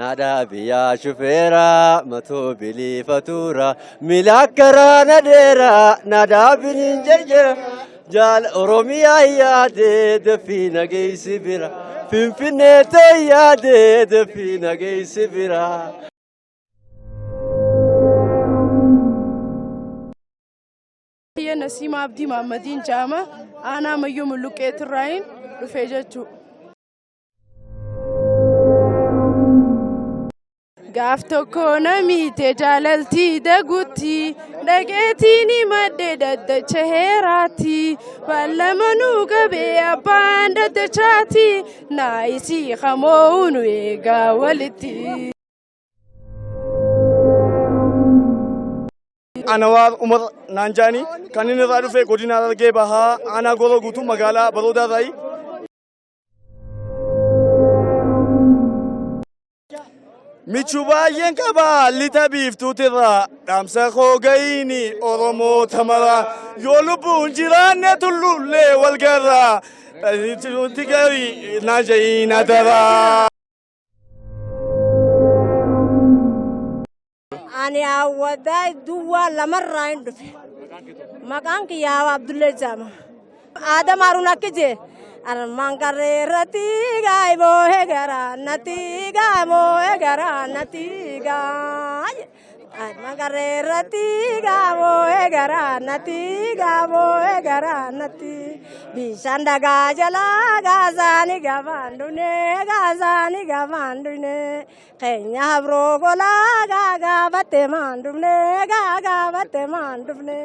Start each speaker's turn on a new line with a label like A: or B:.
A: Na dhaabi yaa shufeera matoo biliifatuura miila karaa na dheera na dhaabin hin jarjara jaal Oromiyaa yaadee dafii nageessi bira Finfinnee ta'e yaadee dafii nageessi bira.
B: Biyya Nasiima Abdii Mahaammadiin jedhama. Aanaa Mayyoo Mulluqqeetirraayin dhufee jechuudha. Gaaf tokko namiite jaalaltii dagutti dhaqeetiin himadhe daddacha heeraatti ballamanuu qabee abbaan daddachaati naa isii hamoo nu eegaa walitti.
C: Anawaar Umar naan jaani kan inni irraa dhufe godina Harargee Bahaa aanaa Gooroo guutuu magaalaa Baroodaa irraayi. Michuu baay'een qaba lixa biiftuutirraa dhaamsa koo gahiini Oromoota maraa yoo lubbuun jiraanne tulluullee wal garraa nuti garii naa jahiin adaraa.
D: Ani awwadaa duwwaa lamarraa hin dhufe. Maqaan kiyya Hawa Abdullee jedhama. Aadam Haruun akki jee. Armaan qarree irratti gaayiboo eegara natti gaamoo eegara natti gaa. Armaan qarree irratti gaamoo eegara natti gaamoo eegara natti. Bishaan dhagaa jalaa gaasaanii gafaan dhune gaasaanii gafaan dhune. Keenya habroo golaa gaa gaafatte maan dhufne gaa gaafatte maan dhufne.